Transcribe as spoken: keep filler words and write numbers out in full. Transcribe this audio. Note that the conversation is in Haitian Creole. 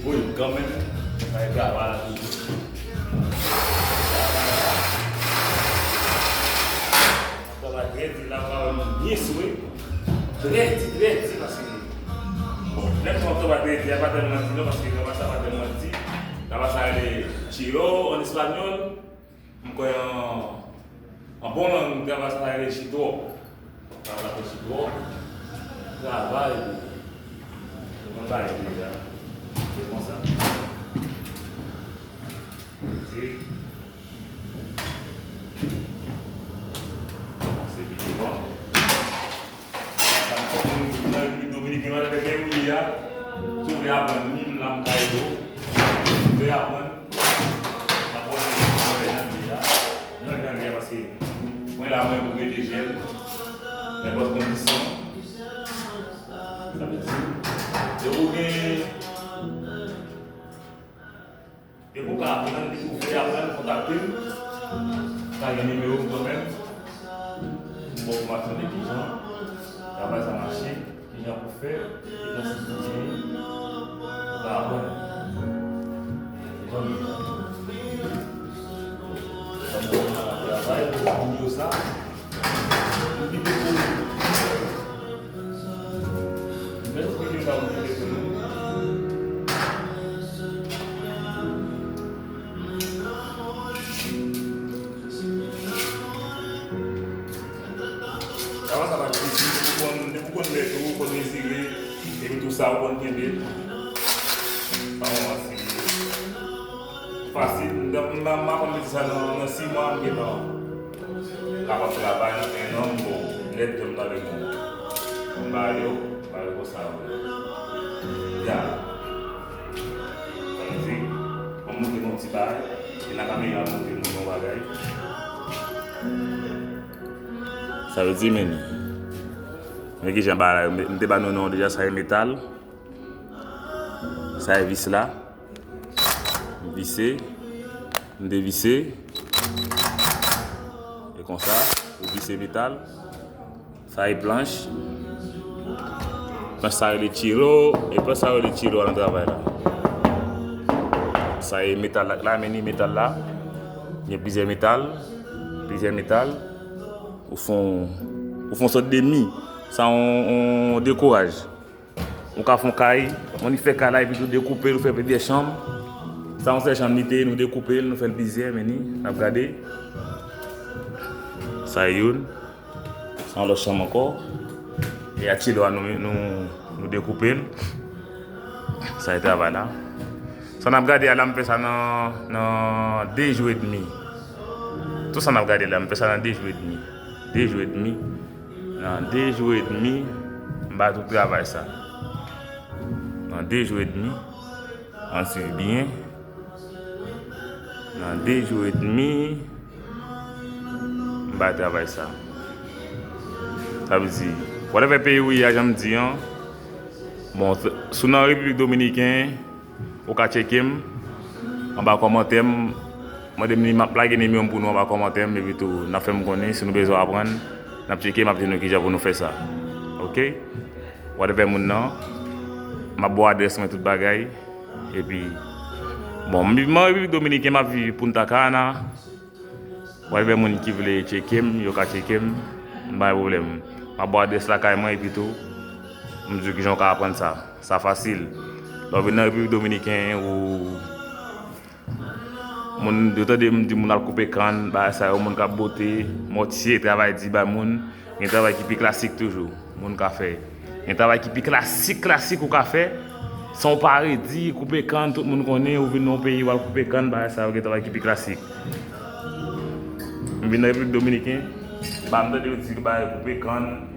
Wi, kanmenm, sa e travay la toujou. Travay trè di la, pa wè moun byen swe. Trè di, trè di, paske, bon, lè m fè yon travay trè di, a pa tèlman di non, paske travay sa pa tèlman di. Travay sa rele chiro an espanyòl. M kwè an, an bon lang, travay sa rele chitwòp. Travay la fè chitwòp. Travay, mwen bay li la. Se konsa. Se, se byen bon. Nan Repiblik Dominiken, mwen avèk Ewouli a, si w vle aprann li, m la m ka ede w. Si w vle aprann, m ap montre w jan l ye a. Jan l ye a, paske mwen la, mwen pou mete jèl, nenpòt kondisyon. Sa vle di, depi w gen Depi w ka aprann, depi w vle aprann, kontakte m. Sa gen nimewo m kanmenm. M ba w enfòmasyon de kijan travay sa mache, kijan pou fè, ki kantite w genyen, pou w ka aprann. Kijan pou fè. Travay, pou nimewo sa. Travay sa pa difisil, depi w konn, depi w konn mèt ou, ou konn mezire, epi tou sa ou konn kenbe. Sa yon fasil. Fasil, m, m, m aprann mete sa nan, nan sis mwa, m gentan kapab travay nan en an, m bon, nèt, jan m tande moun. M ba yo, m ba yo konsa, wi. Ya. Sa vle di, m montre nou ti bagay, e nan kamera, m montre nou yon bagay. Sa vle di, men, men kijan bagay la, m te ba nou non deja, sa e metal. Sa e vis la. M vise. M devise. E konsa, ou vise metal. Sa e planch. Planch sa rele chiro. E planch sa rele chiro a nan travay la. Sa e metal la, la, men ni metal la. Gen plizyè metal. Plizyè metal. Ou fon, ou fon sòt de mi. Sa on, on dekoraj. Ou ka fè yon kay, moun ki fè kay la, epi tou dekoupe l, ou fè plizyè chanm. Sa yon sèl chanm li te ye, nou dekoupe l, nou fè l plizyè, men ni, n ap gade. Sa youn. Sa yon lòt chanm ankò. E a chilo a, nou, nou, nou dekoupe l. Sa e travay la. Sa n ap gade a la, m fè sa nan, nan de jou edmi. Tout sa n ap gade la, m fè sa nan de jou edmi. De jou edmi. Nan de jou edmi, m ba tout travay sa. Nan de jou edmi, ann swiv byen. Nan de jou edmi, m ba travay sa. Sa vle di, whatever peyi ou ye a, jan m di an, bon, si w nan Repiblik Dominiken, ou ka tcheke m anba kòmantè m. Mande m, m ap lage nimewo m pou nou anba kòmantè m, epi tou, n ap fè m konnen si nou bezwen aprann, n ap tcheke, m ap di nou kijan pou nou fè sa. Oke? Whatever moun nan, m ap ba w adrès mwen, tout bagay. Epi, bon, m viv nan Repiblik Dominiken, m ap viv Punta Cana. Whatever moun ki vle tcheke m, yo ka tcheke m. M pa gen pwoblèm. M ap ba w adrès lakay mwen, epi tou, m di w kijan w ka aprann sa. Sa fasil. Lè w vin nan Repiblik Dominiken, ou moun, yo tande m di moun al koupe kann, bagay sa yo, moun k ap bote, mòtye, travay di bay moun, gen travay ki pi klasik toujou, moun ka fè. Gen travay ki pi klasik, klasik ou ka fè, san w pa redi, koupe kann, tout moun konnen, ou vin nan yon peyi, w al koupe kann, bagay sa yo, gen travay ki pi klasik. M vin nan Repiblik Dominiken, ba m tande yo di bagay koupe kann,